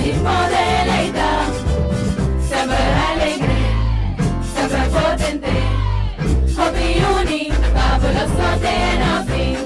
Ritmo deleita, semper alegre, semper potente, hopi uni, fabuloso te na fin.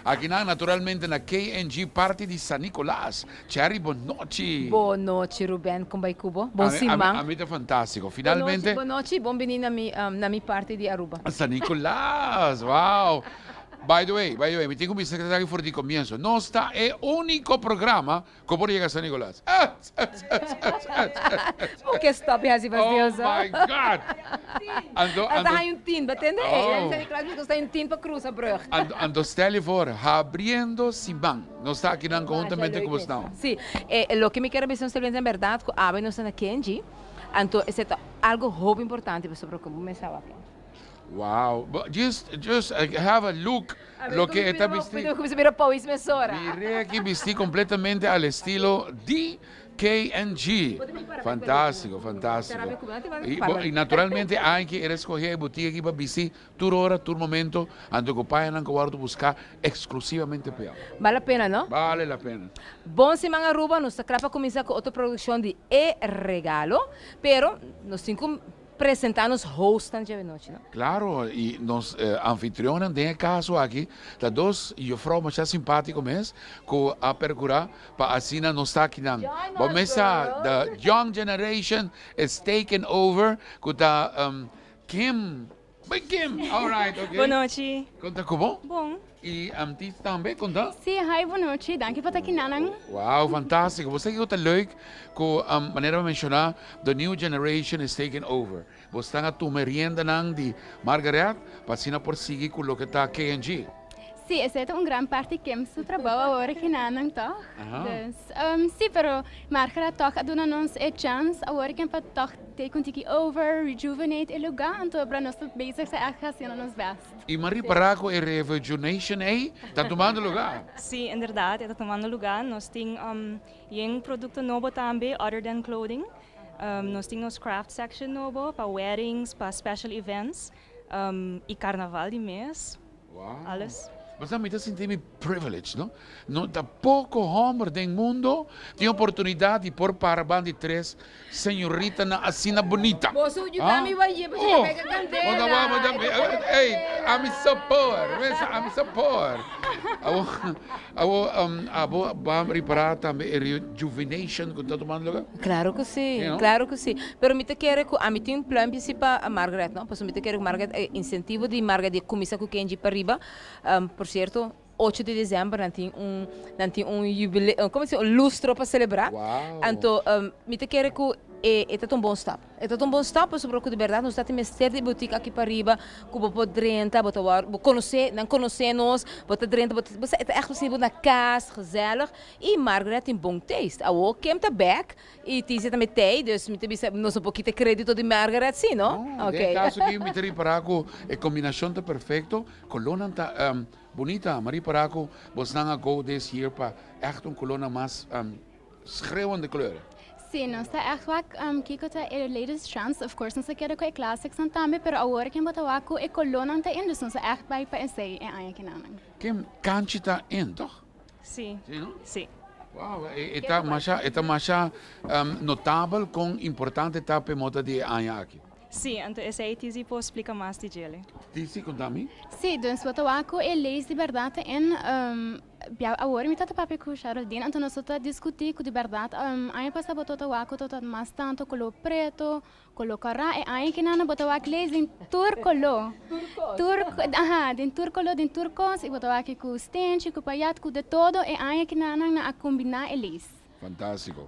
Akinan naturalmente na KNG party di San Nicolas. Cherry, bon nochi. Bon nochi Ruben, con bay cu bo? Bon siman. Ami ta fantastico. Finalmente. Bon nochi, bon bini na mi na mi party di Aruba. San Nicolas, wow. By the way, by the way, mi tin cu bisa esaki for di comienzo. Nos ta e unico programa Con por yega San Nicolas? Bo ke stop y haci fastioso. Oh my God! Anto, anto. Hasta hay un tin, batende? Oh. San Nicolas mi ta un tin pa cruza brug. Anto, anto stel je voor, habriendo siman. Nos ta akinan conhuntamente cu bosnan. Si, e loke mi kier a bisa nos televidente en berdad cu awe nos ta na Kenji, anto esey ta algo hopi importante pasobra cu bo mester awak. Wow, just just have a look loke e ta bisti. Cuminsa mira Powys mesora. Mir'e aki bisti completamente al estilo di KNG. Fantastico, fantastico. Y naturalmente Ankie era escoge e botica aki pa bisti tur ora, tur momento, anto cu pañanan cu wordo busca exclusivamente p'e. Bale la pena, no? Bale la pena. Bon siman Aruba, nos ta cla pa cuminsa cu otro produccion di E Regalo, pero nos tin cu Presenta nos hostnan dje anochi, no? Claro, y nos anfitrionnan den e caso aki ta dos juffrouw masha simpatico mes cu a percura pa asina nos ta akinan. Bo mes sa, the young generation is taking over cu ta Kim, bay Kim, alright, ok. Bon nochi. Con ta cu bo? Bon. Y Amtis tambe, con ta? Sí, hi, bon nochi, danki pa ta kinanan. Wow, fantastico. Bo sa kico ta leuk? Cu manera bo menciona, the new generation is taking over. Bo stan a tuma e riendanan di Margaret pa asina por sigui cu loke ta KNG. Sí, esey ta un gran parti Kim su trabou awor kinanan toch. Dus, sí, pero Margaret toch a duna nos e chance awor ken pa toch take un tiki over, rejuvenate e lugar, anto bra nos ta bezig ta echt haciendo nos best. I m'a ripará ku e rejuvenation ei ta tumando lugá. Sí, inderdaad, e ta tumando lugá. Nos tin yen produkto nobo tambe, other than clothing. Nos tin nos craft section nobo pa weddings, pa special events i karnaval di mes. Wow. Alles. Bo sa mi ta sinti mi privilege no. No ta poko homber den mundo tin oportunidad di por para ban di tres señoritanan asina bunita. Boso yuda mi bai yeba si ta pega candela. Ey, ami so por, ami so por. Awo, awo, abo ba ripara tambe e rejuvenation cu ta tumando lugar? Claro cu si, claro cu si. Pero mi ta kere cu ami tin un pluimpje si pa Margaret, no? Pasobra mi ta kere cu Margaret, e incentivo di Margaret di cuminsa cu Kenji pariba, por cierto, Ocho di december nan tin un nan tin un jubileo como se un lustro pa celebra. Wow. Anto mi ta kere cu e e ta ta un bon stap. E ta ta un bon stap pasobra cu di berdad nos ta tin mester di boutique aki pariba cu bo por drenta bo ta wor bo conoce nan conoce nos bo ta drenta bo ta bo sa e ta echt bo sinti bo na cas gezellig y Margaret tin bon taste. Awor Kim ta bek y Tizia tambe tey dus mi ta bisa nos no por kita e credito di Margaret si no? No, den e caso aki mi ta ripara cu e combinacion ta perfecto, colornan ta Bunita, Marie Paraco, bosnan a go this year pa echt un colornan mas schreeuwende kleuren. Sí, nos ta echt wak kiko ta e latest trends, of course nos a keda ku e classicsnan tambe, pero awor ken bo ta wak ku e colornan ta in, dus nos a echt bai pa esei e aña kinanan. Ken kanchi ta in, toch? Sí. Sí, no? Sí. Wow, e ta masha, e ta masha notabel kon importante ta p'e mota di e aña aki. Sí, anto esei Tizzy por splica mas di djele. Tizzy, conta mi. Sí, dus bo ta wak cu e leis di berdad ta in, bia awor mi ta ta papia cu Sheraldine, anto nos ta discuti cu di berdad aña pasa bo ta wak cu ta ta mas tanto color preto, color cora, e aña kinan bo ta wak leis den tur color, tur, aha, den tur color, den tur cos, y bo ta wak cu stenchi, cu payat, cu de todo, e aña kinan nan a combina e leis. Fantastico.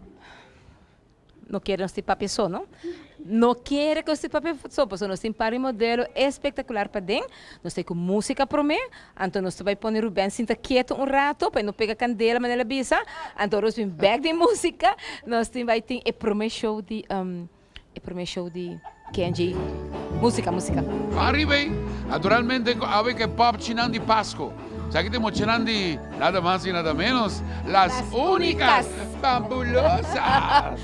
No kere nos tin papia so, no? No kere ku nos tin papia so, pasobra nos tin par di modelo espektakular paden. Nos ta ku músika promé, anto nos ta bai pone Ruben sinta ketu un rato pa e no pega kandela manera el a bisa. Anto ora nos bin bèk den músika, nos tin bai tin e promé show di e promé show di Kenji. Músika, músika. Ariba ei, naturalmente ku awe ku e pòpchinan di Pasko. Esaki ta e mochanan di nada mas i nada ménos, Las Únicas Fabulosas!